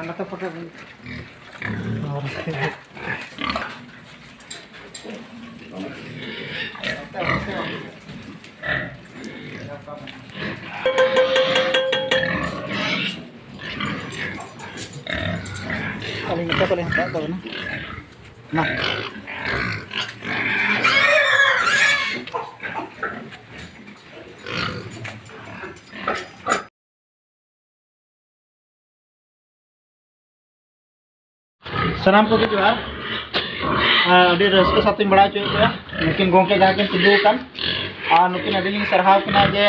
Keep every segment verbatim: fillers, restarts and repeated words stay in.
ᱱᱚᱛᱮ ᱯᱷᱳᱴᱳ᱾ ᱟᱹᱞᱤᱧ ᱱᱚᱛᱮ ᱠᱷᱚᱱ ᱞᱤᱧ ᱦᱟᱛᱟᱣ ᱛᱟᱵᱚᱱᱟ᱾ ᱢᱟ᱾ ᱥᱟᱱᱟᱢ ᱠᱚᱜᱮ ᱡᱚᱦᱟᱨ᱾ ᱟᱨ ᱟᱹᱰᱤ ᱨᱟᱹᱥᱠᱟᱹ ᱥᱟᱶᱛᱮᱧ ᱵᱟᱲᱟᱭ ᱦᱚᱪᱚᱭᱮᱫ ᱯᱮᱭᱟ, ᱱᱩᱠᱤᱱ ᱜᱚᱢᱠᱮ ᱡᱟᱦᱟᱸ ᱠᱤᱱ ᱛᱤᱸᱜᱩ ᱟᱠᱟᱱ, ᱟᱨ ᱱᱩᱠᱤᱱ ᱟᱹᱰᱤ ᱞᱤᱧ ᱥᱟᱨᱦᱟᱣ ᱠᱤᱱᱟ ᱡᱮ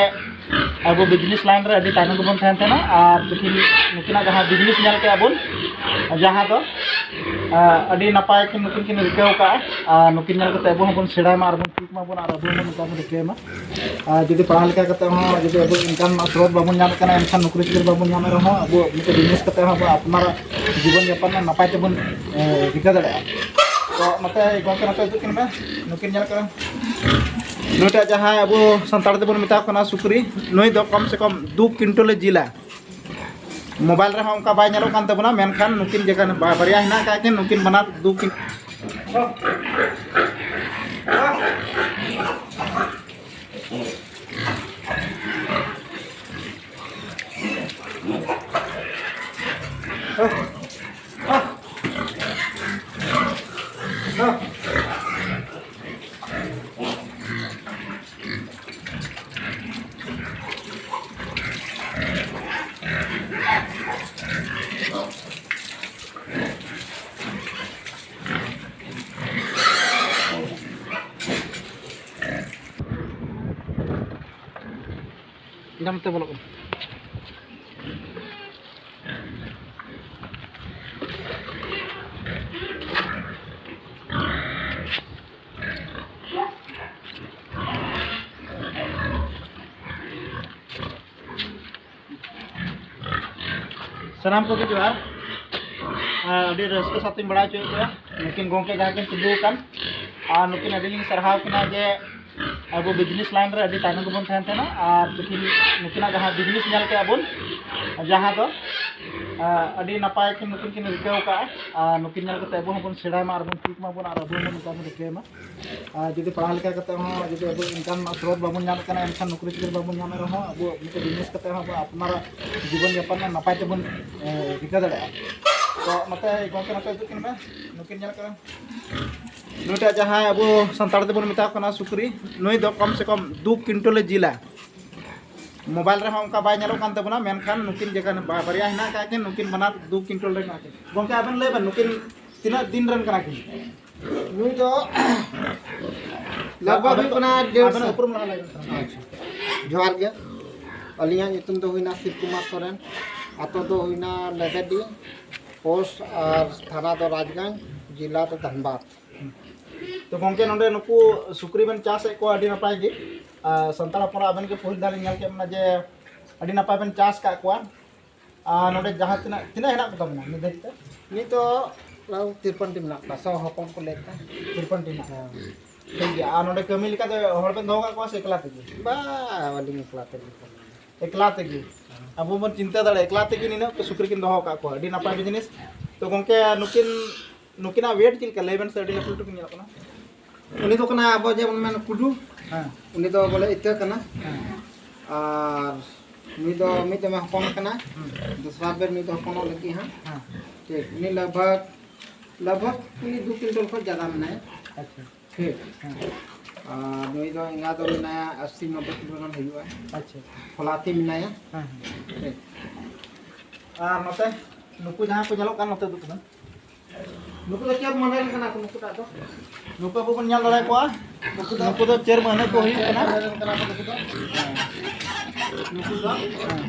ᱟᱵᱚ ᱵᱤᱡᱽᱱᱮᱥ ᱞᱟᱭᱤᱱ ᱨᱮ ᱟᱹᱰᱤ ᱛᱟᱭᱱᱚᱢ ᱜᱮᱵᱚᱱ ᱛᱟᱦᱮᱱ ᱛᱟᱦᱮᱱᱟ, ᱟᱨ ᱛᱤᱠᱤᱱ ᱱᱩᱠᱤᱱᱟᱜ ᱡᱟᱦᱟᱸ ᱵᱤᱡᱽᱱᱮᱥ ᱧᱮᱞ ᱠᱮᱜᱼᱟ ᱵᱚᱱ, ᱡᱟᱦᱟᱸ ᱫᱚ, ᱟᱨ, ᱟᱹᱰᱤ ᱱᱟᱯᱟᱭ ᱠᱤᱱ ᱱᱩᱠᱤᱱ ᱠᱤᱱ ᱨᱤᱠᱟᱹᱣ ᱠᱟᱜᱼᱟ, ᱟᱨ ᱱᱩᱠᱤᱱ ᱧᱮᱞ ᱠᱟᱛᱮ ᱟᱵᱚ ᱦᱚᱸᱵᱚᱱ ᱥᱮᱬᱟᱭ ᱢᱟ ᱟᱨ ᱵᱚᱱ ᱪᱮᱫ ᱢᱟᱵᱚᱱ ᱟᱨ ᱟᱵᱚ ᱦᱚᱸᱵᱚᱱ ᱱᱚᱝᱠᱟ ᱵᱚᱱ ᱨᱤᱠᱟᱹᱭ ᱢᱟ᱾ ᱟᱨ ᱡᱩᱫᱤ ᱯᱟᱲᱦᱟᱣ ᱞᱮᱠᱟ ᱠᱟᱛᱮ ᱦᱚᱸ ᱡᱩᱫᱤ ᱟᱵᱚ ᱤᱱᱠᱟᱢ ᱥᱨᱳᱛ ᱵᱟᱵᱚᱱ ᱧᱟᱢᱮᱫ ᱠᱟᱱᱟ, ᱮᱱᱠᱷᱟᱱ ᱱᱚᱠᱨᱤ ᱪᱟᱹᱠᱨᱤ ᱵᱟᱵᱚᱱ ᱧᱟᱢᱮᱫ ᱨᱮᱦᱚᱸ ᱟᱵᱚ ᱢᱤᱫᱴᱮᱱ ᱵᱤᱡᱽᱱᱮᱥ ᱠᱟᱛᱮ ᱦᱚᱸ ᱟᱵᱚ ᱟᱯᱱᱟᱨᱟᱜ ᱡᱤᱵᱚᱱ ᱡᱟᱯᱚᱱ ᱱᱟᱯᱟᱭ ᱛᱮᱵᱚᱱ, ᱮ, ᱨᱤᱠᱟᱹ ᱫᱟᱲᱮᱭᱟᱜᱼᱟ᱾ ᱛᱚ ᱱᱚᱛᱮ ᱜᱚᱢᱠᱮ ᱱᱚᱛᱮ ᱦᱤᱡᱩᱜ ᱠᱟᱱ ᱢᱮ, ᱱᱩᱠᱤᱱ ᱧᱮᱞ ᱠᱚᱢ, ᱱᱩᱭᱴᱟᱜ ᱡᱟᱦᱟᱸᱭ ᱟᱵᱚ ᱥᱟᱱᱛᱟᱲ ᱛᱮᱵᱚᱱ ᱢᱮᱛᱟ ᱠᱚ ᱠᱟᱱᱟ ᱥᱩᱠᱨᱤ, ᱱᱩᱭ ᱫᱚ ᱠᱚᱢ ᱥᱮ ᱠᱚᱢ ᱫᱩ ᱠᱤᱱᱴᱚᱞᱮ ᱡᱤᱞᱟ᱾ ᱢᱳᱵᱟᱭᱤᱞ ᱨᱮᱦᱚᱸ ᱚᱱᱠᱟ ᱵᱟᱭ ᱧᱮᱞᱚᱜ ᱠᱟᱱ ᱛᱟᱵᱚᱱᱟ, ᱢᱮᱱᱠᱷᱟᱱ ᱱᱩᱠᱤᱱ ᱡᱟᱭᱜᱟ ᱨᱮ ᱵᱟ-, ᱵᱟᱨᱭᱟ ᱦᱮᱱᱟᱜ ᱟᱠᱟᱫ ᱠᱤᱱ, ᱱᱩᱠᱤᱱ ᱵᱟᱱᱟᱨ ᱫᱩ ᱠᱤᱱ᱾ ᱧᱟᱢ ᱛᱮ ᱵᱚᱞᱚᱜ ᱠᱟᱱᱟ᱾ ᱥᱟᱱᱟᱢ ᱠᱚᱜᱮ ᱡᱚᱦᱟᱨ᱾ ᱟᱨ ᱟᱹᱰᱤ ᱨᱟᱹᱥᱠᱟᱹ ᱥᱟᱶᱛᱮᱧ ᱵᱟᱲᱟᱭ ᱦᱚᱪᱚᱭᱮᱫ ᱯᱮᱭᱟ, ᱱᱩᱠᱤᱱ ᱜᱚᱢᱠᱮ ᱡᱟᱦᱟᱸ ᱠᱤᱱ ᱛᱤᱸᱜᱩ ᱟᱠᱟᱱ, ᱟᱨ ᱱᱩᱠᱤᱱ ᱟᱹᱰᱤ ᱞᱤᱧ ᱥᱟᱨᱦᱟᱣ ᱠᱤᱱᱟ ᱡᱮ ᱟᱵᱚ ᱵᱤᱡᱽᱱᱮᱥ ᱞᱟᱭᱤᱱ ᱨᱮ ᱟᱹᱰᱤ ᱛᱟᱭᱱᱚᱢ ᱜᱮᱵᱚᱱ ᱛᱟᱦᱮᱱ ᱛᱟᱦᱮᱱᱟ᱾ ᱟᱨ ᱛᱤᱠᱤᱱ ᱱᱩᱠᱤᱱᱟᱜ ᱡᱟᱦᱟᱸ ᱵᱤᱡᱽᱱᱮᱥ ᱧᱮᱞ ᱠᱮᱜᱼᱟ ᱵᱚᱱ, ᱡᱟᱦᱟᱸ ᱫᱚ ᱟᱹᱰᱤ ᱱᱟᱯᱟᱭ ᱠᱤᱱ ᱱᱩᱠᱤᱱ ᱠᱤᱱ ᱨᱤᱠᱟᱹ ᱟᱠᱟᱫᱼᱟ᱾ ᱟᱨ ᱱᱩᱠᱤᱱ ᱧᱮᱞ ᱠᱟᱛᱮ ᱟᱵᱚ ᱦᱚᱸᱵᱚᱱ ᱥᱮᱬᱟᱭ ᱢᱟ ᱟᱨ ᱵᱚᱱ ᱪᱮᱫ ᱢᱟᱵᱚᱱ ᱟᱨ ᱟᱵᱚ ᱦᱚᱸ ᱱᱚᱝᱠᱟ ᱵᱚᱱ ᱨᱤᱠᱟᱹᱭ ᱢᱟ᱾ ᱟᱨ ᱡᱩᱫᱤ ᱯᱟᱲᱦᱟᱣ ᱞᱮᱠᱟ ᱠᱟᱛᱮ ᱦᱚᱸ ᱡᱩᱫᱤ ᱟᱵᱚ ᱤᱱᱠᱟᱢ ᱨᱮᱱᱟᱜ ᱥᱨᱳᱛ ᱵᱟᱵᱚᱱ ᱧᱟᱢᱮᱫ ᱠᱟᱱᱟ, ᱮᱱᱠᱷᱟᱱ ᱱᱚᱠᱨᱤ ᱪᱟᱹᱠᱨᱤ ᱵᱟᱵᱚᱱ ᱧᱟᱢᱮᱫ ᱨᱮᱦᱚᱸ ᱟᱵᱚ ᱢᱤᱫᱴᱮᱱ ᱵᱤᱡᱽᱱᱮᱥ ᱠᱟᱛᱮ ᱦᱚᱸ ᱟᱵᱚ ᱟᱯᱱᱟᱨᱟᱜ ᱡᱤᱵᱚᱱ ᱡᱟᱯᱚᱱ ᱱᱟᱯᱟᱭ ᱛᱮᱵᱚᱱ ᱨᱤᱠᱟᱹ ᱫᱟᱲᱮᱭᱟᱜᱼᱟ᱾ ᱛᱚ ᱱᱚᱛᱮ ᱜᱚᱢᱠᱮ ᱱᱚᱛᱮ ᱦᱤᱡᱩᱜ ᱠᱤᱱ ᱢᱮ, ᱱᱩᱠᱤᱱ ᱧᱮᱞ ᱠᱟᱱᱟ᱾ ᱱᱩᱭᱴᱟᱜ ᱡᱟᱦᱟᱸᱭ ᱟᱵᱚ ᱥᱟᱱᱛᱟᱲ ᱛᱮᱵᱚᱱ ᱢᱮᱛᱟ ᱠᱚ ᱠᱟᱱᱟ ᱥᱩᱠᱨᱤ, ᱱᱩᱭ ᱫᱚ ᱠᱚᱢ ᱥᱮ ᱠᱚᱢ ᱫᱩ ᱠᱩᱭᱤᱱᱴᱚᱞᱮ ᱡᱤᱞᱟ᱾ ᱢᱳᱵᱟᱭᱤᱞ ᱨᱮᱦᱚᱸ ᱚᱱᱠᱟ ᱵᱟᱭ ᱧᱮᱞᱚᱜ ᱠᱟᱱ ᱛᱟᱵᱚᱱᱟ, ᱢᱮᱱᱠᱷᱟᱱ ᱱᱩᱠᱤᱱ ᱡᱟᱭᱜᱟ ᱵᱟ-, ᱵᱟᱨᱭᱟ ᱦᱮᱱᱟᱜ ᱟᱠᱟᱫ ᱠᱤᱱ, ᱱᱩᱠᱤᱱ ᱵᱟᱱᱟᱨ ᱫᱩ ᱠᱩᱭᱤᱱᱴᱚᱞ ᱨᱮ ᱢᱮᱱᱟᱜ ᱠᱤᱱ᱾ ᱜᱚᱢᱠᱮ, ᱟᱵᱮᱱ ᱞᱟᱹᱭ ᱵᱮᱱ, ᱱᱩᱠᱤᱱ ᱛᱤᱱᱟᱹᱜ ᱫᱤᱱ ᱨᱮᱱ ᱠᱟᱱᱟ ᱠᱤᱱ? ᱱᱩᱭ ᱫᱚ ᱞᱟᱜᱽ ᱵᱷᱟᱜᱽ ᱟᱵᱮᱱ ᱦᱩᱭᱩᱜ ᱫᱚ, ᱠᱟᱱᱟ ᱰᱮᱲ ᱟᱵᱮᱱ ᱥᱟᱞ᱾ ᱩᱯᱨᱩᱢ ᱞᱟᱦᱟ ᱞᱟᱹᱭ ᱵᱮᱱ᱾ ᱟᱪᱪᱷᱟ᱾ ᱡᱚᱦᱟᱨ ᱜᱮ, ᱟᱹᱞᱤᱧᱟᱜ ᱧᱩᱛᱩᱢ ᱫᱚ ᱦᱩᱭᱱᱟ ᱥᱤᱵ ᱠᱩᱢᱟᱨ ᱥᱚᱨᱮᱱ, ᱟᱛᱳ ᱫᱚ ᱦᱩᱭᱱᱟ ᱞᱮᱫᱮᱰᱤ, ᱯᱳᱥᱴ ᱟᱨ ᱛᱷᱟᱱᱟ ᱫᱚ ᱨᱟᱡᱽᱜᱚᱸᱡᱽ, ᱡᱮᱞᱟ ᱫᱚ ᱫᱷᱟᱱᱵᱟᱫᱽ᱾ ᱛᱚ ᱜᱚᱢᱠᱮ, ᱱᱚᱰᱮ ᱱᱩᱠᱩ ᱥᱩᱠᱨᱤ ᱵᱮᱱ ᱪᱟᱥᱮᱫ ᱠᱚᱣᱟ, ᱟᱹᱰᱤ ᱱᱟᱯᱟᱭ ᱜᱮ᱾ ᱟᱨ ᱥᱟᱱᱛᱟᱲ ᱦᱚᱯᱚᱱᱟᱜ ᱟᱵᱮᱱ ᱜᱮ ᱯᱟᱹᱦᱤᱞ ᱫᱷᱟᱣ ᱞᱤᱧ ᱧᱮᱞ ᱠᱮᱫ ᱵᱮᱱᱟ ᱡᱮ ᱟᱹᱰᱤ ᱱᱟᱯᱟᱭ ᱵᱮᱱ ᱪᱟᱥ ᱟᱠᱟᱫ ᱠᱚᱣᱟ᱾ ᱟᱨ ᱱᱚᱰᱮ ᱡᱟᱦᱟᱸ ᱛᱤᱱᱟᱹᱜ, ᱛᱤᱱᱟᱹᱜ ᱦᱮᱱᱟᱜ ᱠᱚ ᱛᱟᱵᱚᱱᱟ ᱱᱤᱛ ᱫᱷᱟᱹᱵᱤᱡ ᱛᱮ? ᱱᱤᱛᱚᱜ ᱛᱤᱨᱯᱚᱱ ᱴᱤ ᱢᱮᱱᱟᱜ ᱠᱚᱣᱟ, ᱥᱚ ᱦᱚᱯᱚᱱ ᱠᱚ ᱞᱟᱹᱭᱮᱫ ᱠᱟᱱ᱾ ᱛᱤᱨᱯᱚᱱ ᱴᱤ ᱢᱮᱱᱟᱜ ᱠᱚᱣᱟ᱾ ᱦᱮᱸ᱾ ᱴᱷᱤᱠ ᱜᱮᱭᱟ᱾ ᱟᱨ ᱱᱚᱰᱮ ᱠᱟᱹᱢᱤ ᱞᱮᱠᱟ ᱫᱚ ᱦᱚᱲ ᱵᱮᱱ ᱫᱚᱦᱚ ᱠᱟᱜ ᱠᱚᱣᱟ ᱥᱮ ᱮᱠᱞᱟ ᱛᱮᱜᱮ? ᱵᱟ, ᱟᱹᱞᱤᱧ ᱮᱠᱞᱟ ᱛᱮᱜᱮ᱾ ᱮᱠᱞᱟ ᱛᱮᱜᱮ᱾ ᱟᱵᱚ ᱵᱚᱱ ᱪᱤᱱᱛᱟᱹ ᱫᱟᱲᱮᱭᱟᱜᱼᱟ, ᱮᱠᱞᱟ ᱛᱮᱜᱮ ᱱᱤᱱᱟᱹᱜ ᱥᱩᱠᱨᱤ ᱠᱤᱱ ᱫᱚᱦᱚ ᱟᱠᱟᱫ ᱠᱚᱣᱟ, ᱟᱹᱰᱤ ᱱᱟᱯᱟᱭ ᱵᱤᱡᱽᱱᱮᱥ᱾ ᱛᱚ ᱜᱚᱢᱠᱮ, ᱱᱩᱠᱤᱱ, ᱱᱩᱠᱤᱱᱟᱜ ᱣᱮᱴ ᱪᱮᱫ ᱞᱮᱠᱟ? ᱞᱟᱹᱭ ᱵᱮᱱ ᱥᱮ, ᱟᱹᱰᱤ ᱞᱟᱹᱴᱩ ᱞᱟᱹᱴᱩ ᱠᱤᱱ ᱧᱮᱞᱚᱜ ᱠᱟᱱᱟ᱾ ᱩᱱᱤ ᱫᱚ ᱠᱟᱱᱟ ᱟᱵᱚ ᱡᱮᱢᱚᱱ ᱢᱮᱱ ᱠᱩᱰᱩ᱾ ᱦᱮᱸ᱾ ᱩᱱᱤ ᱫᱚ ᱵᱚᱞᱮ ᱤᱛᱟᱹ ᱠᱟᱱᱟ᱾ ᱦᱮᱸ᱾ ᱟᱨ ᱱᱩᱭ ᱫᱚ ᱢᱤᱫ ᱫᱚᱢᱮ ᱦᱚᱯᱚᱱ ᱠᱟᱱᱟ, ᱦᱮᱸ᱾ ᱫᱚᱥᱨᱟ ᱵᱮᱨ ᱱᱩᱭ ᱫᱚ ᱦᱚᱯᱚᱱᱚᱜ ᱞᱟᱹᱜᱤᱫ ᱦᱟᱸᱜ᱾ ᱦᱮᱸ᱾ ᱴᱷᱤᱠ, ᱩᱱᱤ ᱞᱟᱜᱽ ᱵᱷᱟᱜᱽ, ᱞᱟᱜᱽ ᱵᱷᱟᱜᱽ ᱩᱱᱤ ᱫᱩ ᱠᱩᱭᱤᱱᱴᱚᱞ ᱠᱷᱚᱱ ᱡᱟᱫᱟ ᱢᱮᱱᱟᱭᱟ᱾ ᱟᱪᱪᱷᱟ᱾ ᱴᱷᱤᱠ᱾ ᱦᱮᱸ᱾ ᱟᱨ ᱱᱩᱭ ᱫᱚ ᱮᱸᱜᱟ ᱫᱚ ᱢᱮᱱᱟᱭᱟ ᱟᱥᱤ ᱱᱚᱵᱵᱳᱭ ᱠᱤᱞᱳ ᱜᱟᱱ ᱦᱩᱭᱩᱜᱼᱟ᱾ ᱟᱪᱪᱷᱟ᱾ ᱯᱷᱚᱞᱟᱛᱤ ᱢᱮᱱᱟᱭᱟ᱾ ᱦᱮᱸ, ᱦᱮᱸ᱾ ᱴᱷᱤᱠ᱾ ᱟᱨ ᱱᱚᱛᱮ ᱱᱩᱠᱩ ᱡᱟᱦᱟᱸ ᱠᱚ ᱧᱮᱞᱚᱜ ᱠᱟᱱ ᱱᱚᱛᱮ ᱫᱚ ᱛᱤᱱᱟᱹᱜ? ᱱᱩᱠᱩ ᱫᱚ ᱪᱮᱫ ᱢᱚᱰᱮᱞ ᱠᱟᱱᱟ ᱠᱚ? ᱱᱩᱠᱩᱴᱟᱜ ᱫᱚ? ᱱᱩᱠᱩ ᱟᱵᱚ ᱵᱚᱱ ᱧᱮᱞ ᱫᱟᱲᱮᱭᱟᱠᱚᱣᱟ᱾ ᱱᱩᱠᱩ ᱫᱚ? ᱱᱩᱠᱩ ᱫᱚ ᱪᱟᱹᱨ ᱢᱟᱹᱦᱱᱟᱹ ᱠᱚ ᱦᱩᱭᱩᱜ ᱠᱟᱱᱟ᱾ ᱢᱚᱰᱮᱞ ᱠᱟᱱᱟ ᱠᱚ ᱱᱩᱠᱩ ᱫᱚ? ᱦᱮᱸ᱾ ᱱᱩᱠᱩ ᱫᱚ? ᱦᱮᱸ᱾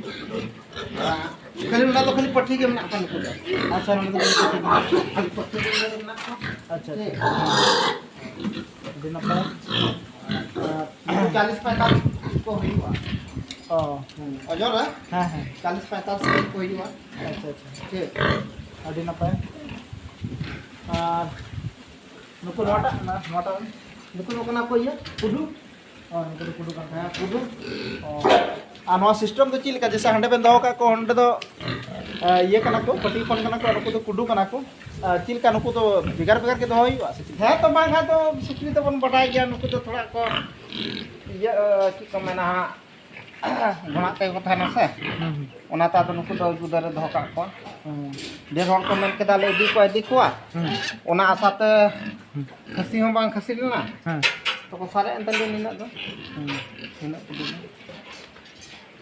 ᱠᱷᱟᱹᱞᱤ ᱱᱚᱰᱮ ᱫᱚ ᱠᱷᱟᱹᱞᱤ ᱯᱟᱹᱴᱷᱤ ᱜᱮ ᱢᱮᱱᱟᱜ ᱠᱚᱣᱟ ᱱᱩᱠᱩ ᱫᱚ᱾ ᱟᱪᱪᱷᱟ, ᱱᱚᱰᱮ ᱫᱚ ᱠᱷᱟᱹᱞᱤ ᱯᱟᱹᱴᱷᱤ ᱜᱮ ᱢᱮᱱᱟᱜ ᱠᱚᱣᱟ᱾ ᱠᱷᱟᱹᱞᱤ ᱯᱟᱹᱴᱷᱤ ᱜᱮ ᱱᱚᱰᱮ ᱫᱚ ᱢᱮᱱᱟᱜ ᱠᱚᱣᱟ᱾ ᱟᱪᱪᱷᱟ, ᱴᱷᱤᱠ᱾ ᱟᱪᱪᱷᱟ᱾ ᱟᱹᱰᱤ ᱱᱟᱯᱟᱭ᱾ ᱟᱨ ᱱᱩᱠᱩ ᱪᱟᱞᱤᱥ ᱯᱟᱸᱭᱛᱟᱞᱤᱥ ᱠᱚ ᱦᱩᱭᱩᱜᱼᱟ᱾ ᱚ᱾ ᱦᱩᱸ᱾ ᱳᱡᱚᱱ ᱨᱮ? ᱦᱮᱸ, ᱦᱮᱸ᱾ ᱪᱟᱞᱤᱥ ᱯᱟᱸᱭᱛᱟᱞᱤᱥ ᱠᱮᱡᱤ ᱠᱚ ᱦᱩᱭᱩᱜᱼᱟ᱾ ᱟᱪᱪᱷᱟ, ᱟᱪᱪᱷᱟ᱾ ᱴᱷᱤᱠ᱾ ᱟᱹᱰᱤ ᱱᱟᱯᱟᱭ᱾ ᱟᱨ ᱱᱩᱠᱩ ᱱᱚᱣᱟᱴᱟᱜ, ᱱᱚᱣᱟᱴᱟᱜ? ᱱᱩᱠᱩ ᱫᱚ ᱠᱟᱱᱟ ᱠᱚ ᱤᱭᱟᱹ, ᱠᱩᱰᱩ᱾ ᱦᱳᱭ, ᱱᱩᱠᱩ ᱫᱚ ᱠᱩᱰᱩ ᱠᱟᱱ ᱛᱟᱦᱮᱸᱫ, ᱠᱩᱰᱩ᱾ ᱚ᱾ ᱟᱨ ᱱᱚᱣᱟ system ᱫᱚ ᱪᱮᱫ ᱞᱮᱠᱟ? ᱡᱮᱭᱥᱮ ᱦᱟᱸᱰᱮ ᱵᱮᱱ ᱫᱚᱦᱚ ᱠᱟᱜ ᱠᱚ, ᱚᱸᱰᱮ ᱫᱚ, ᱮ, ᱤᱭᱟᱹ ᱠᱟᱱᱟ ᱠᱚ, ᱯᱟᱹᱴᱤ ᱦᱚᱯᱚᱱ ᱠᱟᱱᱟ ᱠᱚ, ᱟᱨ ᱱᱩᱠᱩ ᱫᱚ ᱠᱩᱰᱩ ᱠᱟᱱᱟ ᱠᱚ᱾ ᱟᱨ ᱪᱮᱫ ᱞᱮᱠᱟ ᱱᱩᱠᱩ ᱫᱚ ᱵᱷᱮᱜᱟᱨ ᱵᱷᱮᱜᱟᱨ ᱜᱮ ᱫᱚᱦᱚ ᱦᱩᱭᱩᱜᱼᱟ ᱥᱮ ᱪᱮᱫ? ᱦᱮᱸ ᱛᱚ, ᱵᱟᱝ ᱠᱷᱟᱱ ᱫᱚ ᱥᱩᱠᱨᱤ ᱫᱚᱵᱚᱱ ᱵᱟᱰᱟᱭ ᱜᱮᱭᱟ, ᱱᱩᱠᱩ ᱫᱚ ᱛᱷᱚᱲᱟ ᱠᱚ ᱤᱭᱟᱹ, ᱮ, ᱪᱮᱫ ᱠᱚ ᱢᱮᱱᱟ ᱦᱟᱸᱜ, ᱜᱷᱚᱲᱟᱜ ᱛᱮᱜᱮ ᱠᱚ ᱛᱟᱦᱮᱱᱟ ᱥᱮ᱾ ᱦᱩᱸ, ᱦᱩᱸ᱾ ᱚᱱᱟᱛᱮ ᱟᱫᱚ ᱱᱩᱠᱩ ᱫᱚ ᱟᱹᱜᱩ ᱫᱟᱨᱮ ᱫᱚᱦᱚ ᱠᱟᱜ ᱠᱚᱣᱟ᱾ ᱦᱩᱸ᱾ ᱰᱷᱮᱨ ᱦᱚᱲ ᱠᱚ ᱢᱮᱱ ᱠᱮᱫᱟ, ᱞᱮ ᱤᱫᱤ ᱠᱚᱣᱟ, ᱤᱫᱤ ᱠᱚᱣᱟ᱾ ᱦᱩᱸ᱾ ᱚᱱᱟ ᱟᱥᱟᱛᱮ ᱦᱩᱸ᱾ ᱠᱷᱟᱹᱥᱤ ᱦᱚᱸ ᱵᱟᱝ ᱠᱷᱟᱹᱥᱤ ᱞᱮᱱᱟ᱾ ᱦᱮᱸ᱾ ᱛᱚᱠᱚ ᱥᱟᱨᱮᱡ ᱮᱱ ᱛᱟᱞᱮᱭᱟ ᱱᱤᱱᱟᱹᱜ ᱫᱚ᱾ ᱦᱩᱸ᱾ ᱱᱤᱱᱟᱹᱜ ᱠᱚ ᱫᱤᱱ᱾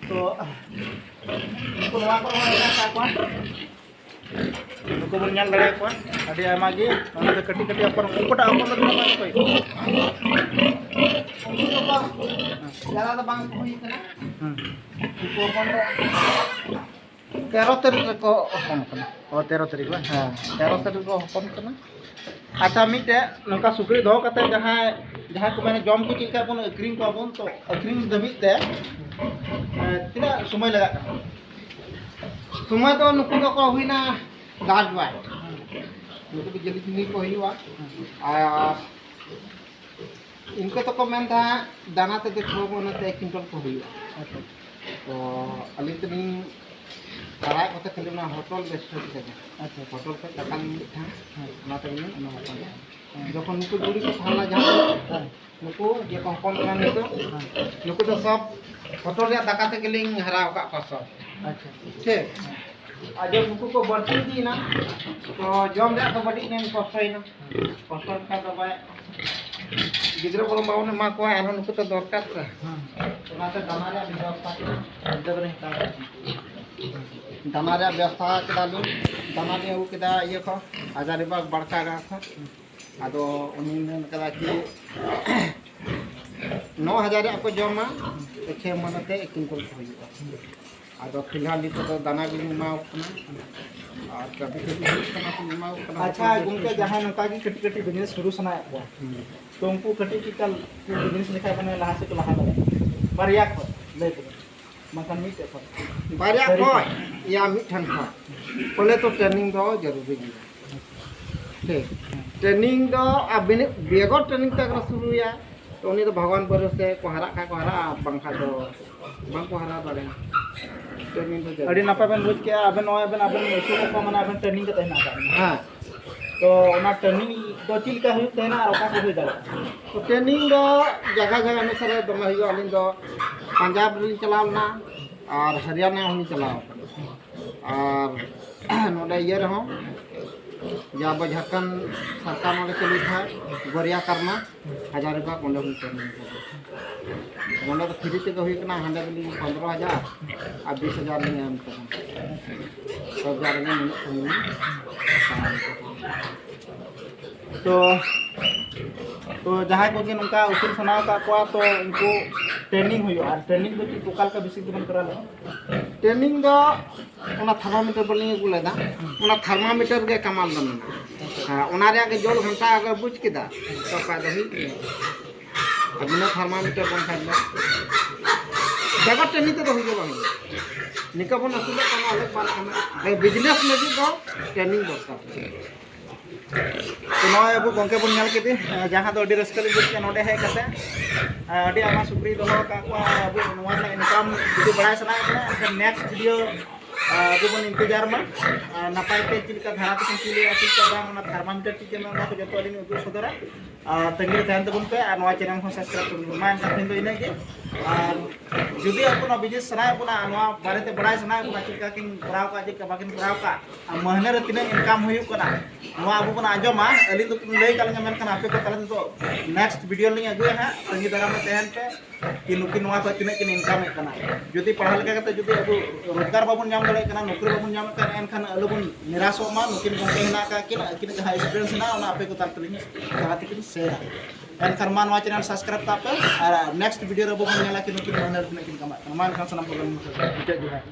ᱛᱚ, ᱱᱩᱠᱩ ᱱᱚᱣᱟ ᱠᱚᱨᱮ ᱦᱚᱸ ᱢᱮᱱᱟᱜ ᱟᱠᱟᱫ ᱠᱚᱣᱟ᱾ ᱱᱩᱠᱩ ᱵᱚᱱ ᱧᱮᱞ ᱫᱟᱲᱮᱭᱟᱠᱚᱣᱟ ᱟᱹᱰᱤ ᱟᱭᱢᱟ ᱜᱮ᱾ ᱚᱱᱟ ᱫᱚ ᱠᱟᱹᱴᱤᱡ ᱠᱟᱹᱴᱤᱡ ᱦᱚᱯᱚᱱ, ᱩᱱᱠᱩᱴᱟᱜ ᱦᱚᱯᱚᱱ ᱫᱚ ᱛᱤᱱᱟᱹᱜ ᱢᱟᱨᱟᱝ ᱠᱚ ᱦᱩᱭᱩᱜᱼᱟ? ᱩᱱᱠᱩ ᱫᱚ ᱵᱟᱝ, ᱡᱟᱫᱟ ᱫᱚ ᱵᱟᱝ ᱠᱚ ᱦᱩᱭ ᱠᱟᱱᱟ᱾ ᱦᱩᱸ᱾ ᱩᱱᱠᱩ ᱦᱚᱯᱚᱱ ᱫᱚ ᱛᱮᱨᱚ ᱛᱟᱹᱨᱤᱠᱷ ᱨᱮᱠᱚ ᱦᱚᱯᱚᱱ ᱠᱟᱱᱟ᱾ ᱚ, ᱛᱮᱨᱚ ᱛᱟᱹᱨᱤᱠᱷ ᱵᱟᱝ? ᱦᱮᱸ, ᱛᱮᱨᱚ ᱛᱟᱹᱨᱤᱠᱷ ᱨᱮᱠᱚ ᱦᱚᱯᱚᱱ ᱠᱟᱱᱟ᱾ ᱟᱪᱪᱷᱟ, ᱢᱤᱫᱴᱮᱡ ᱱᱚᱝᱠᱟ ᱥᱩᱠᱨᱤ ᱫᱚᱦᱚ ᱠᱟᱛᱮ ᱡᱟᱦᱟᱸᱭ, ᱡᱟᱦᱟᱸᱭ ᱠᱚ ᱢᱮᱱᱟ ᱡᱚᱢ ᱠᱚ ᱪᱮᱫ ᱞᱮᱠᱟ ᱵᱚᱱ ᱟᱹᱠᱷᱨᱤᱧ ᱠᱚᱣᱟ ᱵᱚᱱ, ᱛᱚ ᱟᱹᱠᱷᱨᱤᱧ ᱫᱷᱟᱹᱵᱤᱡ ᱛᱮ, ᱮ, ᱛᱤᱱᱟᱹᱜ ᱥᱚᱢᱚᱭ ᱞᱟᱜᱟᱜ ᱠᱟᱱᱟ? ᱥᱚᱢᱚᱭ ᱫᱚ ᱱᱩᱠᱩ ᱫᱚᱠᱚ ᱦᱩᱭᱱᱟ ᱞᱟᱡ ᱵᱟᱭ᱾ ᱱᱩᱠᱩ ᱫᱚ ᱡᱟᱹᱞᱤ ᱡᱟᱹᱞᱤ ᱠᱚ ᱦᱩᱭᱩᱜᱼᱟ᱾ ᱟᱨ ᱤᱱᱠᱟᱹ ᱛᱮᱠᱚ ᱢᱮᱱ ᱛᱟᱦᱮᱸᱫ, ᱫᱟᱱᱟ ᱛᱮᱜᱮ ᱠᱷᱟᱣᱟ ᱵᱚᱱ, ᱚᱱᱟᱛᱮ ᱮᱠ ᱠᱩᱭᱱᱴᱟᱞ ᱠᱚ ᱦᱩᱭᱩᱜᱼᱟ᱾ ᱟᱪᱪᱷᱟ᱾ ᱛᱚ ᱟᱹᱞᱤᱧ ᱛᱮᱞᱤᱧ ᱦᱟᱨᱟᱭᱮᱫ ᱠᱚᱛᱮ ᱠᱷᱟᱹᱞᱤ ᱚᱱᱟ ᱦᱚᱴᱚᱞ ᱵᱮᱥ ᱴᱷᱤᱠ ᱛᱮᱜᱮ᱾ ᱟᱪᱪᱷᱟ᱾ ᱦᱚᱴᱚᱞ ᱠᱷᱚᱡ ᱴᱟᱠᱟ ᱞᱤᱧ ᱤᱫᱤᱭᱮᱫ ᱛᱟᱦᱮᱸᱫ, ᱦᱮᱸ᱾ ᱚᱱᱟ ᱛᱮᱜᱮ ᱞᱤᱧ ᱮᱢᱟ ᱠᱚ ᱠᱟᱱ ᱛᱟᱦᱮᱸᱫ᱾ ᱦᱮᱸ᱾ ᱡᱚᱠᱷᱚᱱ ᱱᱩᱠᱩ ᱡᱩᱲᱤ ᱠᱚ ᱛᱟᱦᱮᱸ ᱞᱮᱱᱟ ᱡᱟᱦᱟᱸ ᱠᱚ, ᱦᱮᱸ᱾ ᱱᱩᱠᱩ ᱡᱮ ᱠᱚ ᱦᱚᱯᱚᱱ ᱠᱟᱱᱟ ᱱᱤᱛᱚᱜ, ᱦᱮᱸ᱾ ᱱᱩᱠᱩ ᱫᱚ ᱥᱚᱵ ᱦᱚᱴᱚᱞ ᱨᱮᱭᱟᱜ ᱫᱟᱠᱟ ᱛᱮᱜᱮ ᱞᱤᱧ ᱦᱟᱨᱟ ᱟᱠᱟᱫ ᱠᱚᱣᱟ ᱥᱚᱵ᱾ ᱟᱪᱪᱷᱟ᱾ ᱴᱷᱤᱠ᱾ ᱟᱨ ᱡᱚᱠᱷᱚᱱ ᱱᱩᱠᱩ ᱠᱚ ᱵᱟᱹᱲᱛᱤ ᱤᱫᱤᱭᱮᱱᱟ, ᱛᱚ ᱡᱚᱢ ᱨᱮᱭᱟᱜ ᱫᱚ ᱠᱟᱹᱴᱤᱡ ᱞᱤᱧ ᱠᱚᱥᱴᱚᱭᱮᱱᱟ᱾ ᱠᱚᱥᱴᱚ ᱞᱮᱠᱷᱟᱱ ᱫᱚ ᱵᱟᱭ, ᱜᱤᱫᱽᱨᱟᱹ ᱠᱚ ᱵᱟᱵᱚᱱ ᱮᱢᱟ ᱠᱚᱣᱟ, ᱟᱨᱦᱚᱸ ᱱᱩᱠᱩ ᱛᱚ ᱫᱚᱨᱠᱟᱨ ᱥᱮ᱾ ᱦᱮᱸ᱾ ᱚᱱᱟᱛᱮ ᱫᱟᱱᱟ ᱨᱮᱭᱟᱜ ᱵᱮᱵᱚᱥᱛᱷᱟ ᱠᱮᱫᱟ᱾ ᱜᱤᱫᱽᱨᱟᱹ ᱵᱮᱱ ᱦᱟᱛᱟᱣ ᱠᱮᱫᱟ᱾ ᱫᱟᱱᱟ ᱨᱮᱭᱟᱜ ᱵᱮᱵᱚᱥᱛᱷᱟ ᱠᱮᱫᱟᱞᱤᱧ᱾ ᱫᱟᱱᱟ ᱞᱤᱧ ᱟᱹᱜᱩ ᱠᱮᱫᱟ ᱤᱭᱟᱹ ᱠᱷᱚᱱ, ᱦᱟᱡᱟᱨᱤᱵᱟᱜᱽ ᱵᱟᱲᱠᱟ ᱜᱟᱲ ᱠᱷᱚᱱ᱾ ᱟᱫᱚ ᱩᱱᱤ ᱢᱮᱱ ᱠᱮᱫᱟ ᱠᱤ, ᱱᱚ ᱦᱟᱡᱟᱨ ᱨᱮᱭᱟᱜ ᱠᱚ ᱡᱚᱢᱟ, ᱪᱷᱮ ᱢᱟᱹᱦᱱᱟᱹ ᱛᱮ ᱮᱠ ᱠᱩᱭᱱᱴᱟᱞ ᱠᱚ ᱦᱩᱭᱩᱜᱼᱟ᱾ ᱟᱫᱚ ᱯᱷᱤᱞᱦᱟᱞ ᱱᱤᱛᱚᱜ ᱫᱚ ᱫᱟᱱᱟ ᱜᱮᱞᱤᱧ ᱮᱢᱟ ᱠᱚ ᱠᱟᱱᱟ, ᱟᱨ ᱠᱟᱹᱴᱤᱡ ᱠᱟᱹᱴᱤᱡ ᱦᱩᱭᱩᱜ ᱠᱟᱱᱟ ᱠᱚ, ᱮᱢᱟ ᱠᱚ ᱠᱟᱱᱟ᱾ ᱟᱪᱪᱷᱟ ᱜᱚᱢᱠᱮ, ᱡᱟᱦᱟᱸᱭ ᱱᱚᱝᱠᱟ ᱜᱮ ᱠᱟᱹᱴᱤᱡ ᱠᱟᱹᱴᱤᱡ business ᱥᱩᱨᱩ ᱥᱟᱱᱟᱭᱮᱫ ᱠᱚᱣᱟ, ᱦᱩᱸ᱾ ᱛᱚ ᱩᱱᱠᱩ ᱠᱟᱹᱴᱤᱡ ᱠᱟᱹᱴᱤᱡ business ᱞᱮᱠᱷᱟᱡ ᱢᱟᱱᱮ ᱞᱟᱦᱟ ᱥᱮᱫ ᱠᱚ ᱞᱟᱦᱟ ᱫᱟᱲᱮᱭᱟᱜᱼᱟ, ᱵᱟᱨᱭᱟ ᱠᱷᱚᱱ ᱞᱟᱹᱭ ᱛᱮᱫᱚ, ᱵᱟᱝᱠᱷᱟᱱ ᱢᱤᱫᱴᱮᱡ ᱠᱷᱚᱱ᱾ ᱵᱟᱨᱭᱟ ᱥᱟᱹᱨᱤ ᱠᱷᱚᱱ ᱭᱟ ᱢᱤᱫ ᱴᱷᱮᱱ ᱠᱷᱚᱱ, ᱯᱚᱦᱞᱮ ᱛᱚ training ᱫᱚ ᱡᱟᱹᱨᱩᱨᱤ ᱜᱮᱭᱟ᱾ ᱴᱷᱤᱠ, training ᱫᱚ ᱟᱵᱤᱱ ᱵᱮᱜᱚᱨ training ᱛᱮ ᱟᱜᱟᱨ ᱥᱩᱨᱩᱭᱟ, ᱛᱚ ᱩᱱᱤ ᱫᱚ ᱵᱷᱟᱜᱽᱣᱟᱱ ᱵᱷᱚᱨᱚᱥᱮ ᱠᱚ ᱦᱟᱨᱟᱜ ᱠᱷᱟᱱ ᱠᱚ ᱦᱟᱨᱟᱜᱼᱟ, ᱵᱟᱝᱠᱷᱟᱱ ᱫᱚ ᱵᱟᱝ ᱠᱚ ᱦᱟᱨᱟ ᱫᱟᱲᱮᱭᱟᱜᱼᱟ᱾ ᱴᱨᱮᱱᱤᱝ ᱫᱚ ᱡᱟᱹᱨᱩᱲ᱾ ᱟᱹᱰᱤ ᱱᱟᱯᱟᱭ ᱵᱮᱱ ᱵᱩᱡᱽ ᱠᱮᱜᱼᱟ᱾ ᱟᱵᱮᱱ ᱱᱚᱜᱼᱚᱭ ᱵᱮᱱ, ᱟᱵᱮᱱ ᱟᱹᱥᱩᱞᱮᱫ ᱠᱚᱣᱟ, ᱢᱟᱱᱮ ᱟᱵᱮᱱ ᱴᱨᱮᱱᱤᱝ ᱠᱟᱛᱮ ᱦᱮᱱᱟᱜ ᱟᱠᱟᱫ ᱵᱮᱱᱟ᱾ ᱦᱮᱸ᱾ ᱛᱚ ᱚᱱᱟ ᱴᱨᱮᱱᱤᱝ ᱫᱚ ᱪᱮᱫ ᱞᱮᱠᱟ ᱦᱩᱭᱩᱜ ᱛᱟᱦᱮᱱᱟ ᱟᱨ ᱚᱠᱟ ᱠᱚ ᱦᱩᱭ ᱫᱟᱲᱮᱭᱟᱜᱼᱟ? ᱛᱚ ᱴᱨᱮᱱᱤᱝ ᱫᱚ ᱡᱟᱭᱜᱟ ᱡᱟᱭᱜᱟ ᱚᱱᱩᱥᱟᱨᱮ ᱫᱚᱢᱮ ᱦᱩᱭᱩᱜᱼᱟ᱾ ᱟᱹᱞᱤᱧ ᱫᱚ ᱯᱟᱧᱡᱟᱵᱽ ᱨᱮᱞᱤᱧ ᱪᱟᱞᱟᱣ ᱞᱮᱱᱟ ᱟᱨ ᱦᱚᱨᱤᱭᱟᱱᱟ ᱦᱚᱸᱞᱤᱧ ᱪᱟᱞᱟᱣ ᱟᱠᱟᱱᱟ᱾ ᱟᱨ ᱱᱚᱰᱮ ᱤᱭᱟᱹ ᱨᱮᱦᱚᱸ, ᱡᱮ ᱟᱵᱚ ᱡᱷᱟᱲᱠᱷᱚᱸᱰ ᱥᱚᱨᱠᱟᱨ ᱱᱚᱰᱮ ᱪᱟᱹᱞᱩᱭ ᱠᱷᱟᱡ, ᱜᱚᱨᱤᱭᱟ ᱠᱟᱨᱢᱟ, ᱦᱟᱡᱟᱨ ᱨᱩᱯᱤᱭᱟ ᱠᱚ ᱚᱸᱰᱮ ᱦᱚᱸ ᱴᱨᱮᱱᱤᱝ ᱠᱚ᱾ ᱱᱚᱰᱮ ᱫᱚ ᱯᱷᱨᱤ ᱛᱮᱜᱮ ᱦᱩᱭᱩᱜ ᱠᱟᱱᱟ, ᱦᱟᱸᱰᱮ ᱜᱮᱞᱤᱧ ᱯᱚᱱᱫᱽᱨᱚ ᱦᱟᱡᱟᱨ ᱟᱨ ᱵᱤᱥ ᱦᱟᱡᱟᱨ ᱞᱤᱧ ᱮᱢ ᱠᱟᱱᱟ᱾ ᱥᱚᱵ ᱡᱟᱭᱜᱟ ᱨᱮᱜᱮ ᱢᱮᱱᱟᱜ ᱛᱟᱹᱞᱤᱧᱟ᱾ ᱛᱚ, ᱛᱚ ᱡᱟᱦᱟᱸᱭ ᱠᱚᱜᱮ ᱱᱚᱝᱠᱟ ᱩᱥᱩᱞ ᱥᱟᱱᱟ ᱟᱠᱟᱫ ᱠᱚᱣᱟ, ᱛᱚ ᱩᱱᱠᱩ ᱴᱨᱮᱱᱤᱝ ᱦᱩᱭᱩᱜᱼᱟ᱾ ᱟᱨ ᱴᱨᱮᱱᱤᱝ ᱫᱚ ᱪᱮᱫ, ᱚᱠᱟ ᱞᱮᱠᱟ ᱵᱮᱥᱤᱠ ᱛᱮᱵᱚᱱ ᱠᱚᱨᱟᱣ ᱞᱮᱫᱟ? ᱴᱨᱮᱱᱤᱝ ᱫᱚ ᱚᱱᱟ ᱛᱷᱟᱨᱢᱳᱢᱤᱴᱟᱨ ᱵᱟᱹᱞᱤᱧ ᱟᱹᱜᱩ ᱞᱮᱫᱟ, ᱚᱱᱟ ᱛᱷᱟᱨᱢᱳᱢᱤᱴᱟᱨ ᱜᱮ ᱠᱟᱢᱟᱞ ᱫᱚ ᱢᱮᱱᱟᱜᱼᱟ᱾ ᱦᱮᱸ, ᱚᱱᱟ ᱨᱮᱭᱟᱜ ᱜᱮ ᱡᱚᱞ ᱜᱷᱟᱱᱴᱟ ᱟᱜᱟᱨ ᱵᱩᱡᱽ ᱠᱮᱫᱟ, ᱛᱚ ᱚᱠᱟ ᱫᱚ ᱦᱩᱭᱩᱜ ᱜᱮᱭᱟ᱾ ᱟᱨ ᱵᱤᱱᱟᱹ ᱛᱷᱟᱨᱢᱳᱢᱤᱴᱟᱨ ᱵᱟᱝᱠᱷᱟᱱ ᱫᱚ ᱵᱮᱜᱚᱨ ᱴᱨᱮᱱᱤᱝ ᱛᱮᱫᱚ ᱦᱩᱭ ᱜᱮ ᱵᱟᱝ ᱦᱩᱭᱩᱜᱼᱟ᱾ ᱱᱤᱝᱠᱟ ᱵᱚᱱ ᱟᱹᱥᱩᱞᱚᱜ ᱠᱟᱱᱟ, ᱟᱞᱮ ᱵᱟᱨ ᱠᱟᱱᱟ, ᱵᱤᱡᱽᱱᱮᱥ ᱞᱟᱹᱜᱤᱫ ᱫᱚ ᱴᱨᱮᱱᱤᱝ ᱫᱚᱨᱠᱟᱨ᱾ ᱛᱚ ᱱᱚᱜᱼᱚᱭ ᱟᱵᱚ ᱜᱚᱢᱠᱮ ᱵᱚᱱ ᱧᱮᱞ ᱠᱮᱫᱮ, ᱡᱟᱦᱟᱸ ᱫᱚ ᱟᱹᱰᱤ ᱨᱟᱹᱥᱠᱟᱹ ᱞᱤᱧ ᱵᱩᱡᱽ ᱠᱮᱫᱟ ᱱᱚᱰᱮ ᱦᱮᱡ ᱠᱟᱛᱮ᱾ ᱟᱹᱰᱤ ᱟᱭᱢᱟ ᱥᱩᱠᱨᱤ ᱫᱚᱦᱚ ᱟᱠᱟᱫ ᱠᱚᱣᱟ᱾ ᱟᱨ ᱟᱵᱚ ᱱᱚᱣᱟ ᱨᱮᱱᱟᱜ ᱤᱱᱠᱟᱢ ᱡᱩᱫᱤ ᱵᱟᱲᱟᱭ ᱥᱟᱱᱟᱭᱮᱫ ᱵᱚᱱᱟ, ᱮᱱᱠᱷᱟᱱ ᱱᱮᱠᱥᱴ ᱵᱷᱤᱰᱤᱭᱳ ᱟᱵᱚ ᱵᱚᱱ ᱤᱱᱛᱮᱡᱟᱨ ᱢᱟ᱾ ᱟᱨ ᱱᱟᱯᱟᱭ ᱛᱮ ᱪᱮᱫ ᱞᱮᱠᱟ ᱫᱷᱟᱨᱟ ᱛᱮᱠᱚ ᱪᱤᱞᱮᱜᱼᱟ, ᱪᱮᱫ ᱞᱮᱠᱟ ᱵᱟᱝ, ᱚᱱᱟ ᱛᱷᱟᱨᱢᱳᱢᱤᱴᱟᱨ ᱪᱮᱫ ᱠᱟᱱᱟ, ᱚᱱᱟ ᱠᱚ ᱡᱚᱛᱚ ᱟᱹᱞᱤᱧ ᱩᱫᱩᱜ ᱥᱚᱫᱚᱨᱟ᱾ ᱟᱨ ᱛᱟᱺᱜᱤ ᱨᱮ ᱛᱟᱦᱮᱱ ᱛᱟᱵᱚᱱ ᱯᱮ ᱟᱨ ᱱᱚᱣᱟ ᱪᱮᱱᱮᱞ ᱦᱚᱸ ᱥᱟᱵᱥᱠᱨᱟᱭᱤᱵ ᱛᱟᱵᱚᱱ ᱯᱮ᱾ ᱢᱟ ᱮᱱᱠᱷᱟᱱ ᱛᱮᱦᱮᱧ ᱫᱚ ᱤᱱᱟᱹᱜ ᱜᱮ᱾ ᱟᱨ ᱡᱩᱫᱤ ᱟᱵᱚ ᱱᱚᱣᱟ ᱵᱤᱡᱽᱱᱮᱥ ᱥᱟᱱᱟᱭᱮᱫ ᱵᱚᱱᱟ, ᱱᱚᱣᱟ ᱵᱟᱨᱮᱛᱮ ᱵᱟᱲᱟᱭ ᱥᱟᱱᱟᱭᱮᱫ ᱵᱚᱱᱟ, ᱪᱮᱫ ᱞᱮᱠᱟ ᱠᱤᱱ ᱠᱚᱨᱟᱣ ᱠᱟᱜᱼᱟ, ᱪᱮᱫ ᱞᱮᱠᱟ ᱵᱟᱹᱠᱤᱱ ᱠᱚᱨᱟᱣ ᱠᱟᱜᱼᱟ, ᱟᱨ ᱢᱟᱹᱦᱱᱟᱹ ᱨᱮ ᱛᱤᱱᱟᱹᱜ ᱤᱱᱠᱟᱢ ᱦᱩᱭᱩᱜ ᱠᱟᱱᱟ, ᱱᱚᱣᱟ ᱟᱵᱚ ᱵᱚᱱ ᱟᱸᱡᱚᱢᱟ᱾ ᱟᱹᱞᱤᱧ ᱫᱚᱠᱤᱱ ᱞᱟᱹᱭ ᱠᱟᱜ ᱞᱤᱧᱟ, ᱢᱮᱱᱠᱷᱟᱱ ᱟᱯᱮ ᱠᱚ ᱛᱟᱞᱟ ᱛᱮᱫᱚ ᱱᱮᱠᱥᱴ ᱵᱷᱤᱰᱤᱭᱳ ᱞᱤᱧ ᱟᱹᱜᱩᱭᱟ ᱦᱟᱸᱜ, ᱛᱟᱺᱜᱤ ᱫᱟᱨᱟᱢ ᱨᱮ ᱛᱟᱦᱮᱱ ᱯᱮ᱾ ᱠᱤ ᱱᱩᱠᱤᱱ ᱱᱚᱣᱟ ᱠᱷᱚᱱ ᱛᱤᱱᱟᱹᱜ ᱠᱤᱱ ᱤᱱᱠᱟᱢᱮᱫ ᱠᱟᱱᱟ᱾ ᱡᱩᱫᱤ ᱯᱟᱲᱦᱟᱣ ᱞᱮᱠᱟ ᱠᱟᱛᱮ ᱡᱩᱫᱤ ᱟᱵᱚ ᱨᱳᱡᱽᱜᱟᱨ ᱵᱟᱵᱚᱱ ᱧᱟᱢ ᱫᱟᱲᱮᱭᱟᱜ ᱠᱟᱱᱟ, ᱱᱚᱠᱨᱤ ᱵᱟᱵᱚᱱ ᱧᱟᱢᱮᱫ ᱠᱟᱱᱟ, ᱮᱱᱠᱷᱟᱱ ᱟᱞᱚᱵᱚᱱ ᱱᱤᱨᱟᱥᱚᱜ ᱢᱟ᱾ ᱱᱩᱠᱤᱱ ᱜᱚᱢᱠᱮ ᱦᱮᱱᱟᱜ ᱟᱠᱟᱫ ᱠᱤᱱ, ᱟᱹᱠᱤᱱᱟᱜ ᱡᱟᱦᱟᱸ ᱮᱠᱥᱯᱤᱨᱤᱭᱮᱱᱥ ᱦᱮᱱᱟᱜᱼᱟ, ᱚᱱᱟ ᱟᱯᱮ ᱠᱚ ᱛᱟᱞᱟ ᱛᱮᱞᱤᱧ, ᱛᱟᱞᱟ ᱛᱮᱠᱤᱱ ᱥᱮᱭᱟᱨᱟ᱾ ᱮᱱᱠᱷᱟᱱ ᱢᱟ ᱱᱚᱣᱟ ᱪᱮᱱᱮᱞ ᱥᱟᱵᱥᱠᱨᱟᱭᱤᱵ ᱛᱟᱯᱮ ᱟᱨ ᱱᱮᱠᱥᱴ ᱵᱷᱤᱰᱤᱭᱳ ᱨᱮ ᱟᱵᱚ ᱵᱚᱱ ᱧᱮᱞᱟ ᱠᱤ ᱱᱩᱠᱤᱱ ᱢᱟᱹᱦᱱᱟᱹ ᱨᱮ ᱛᱤᱱᱟᱹᱜ ᱠᱤᱱ ᱠᱟᱢᱟᱜ ᱠᱟᱱᱟ᱾ ᱢᱟ ᱮᱱᱠᱷᱟᱱ ᱥᱟᱱᱟᱢ ᱠᱚᱜᱮ ᱢᱩᱪᱟᱹᱫ ᱡᱚᱦᱟᱨ᱾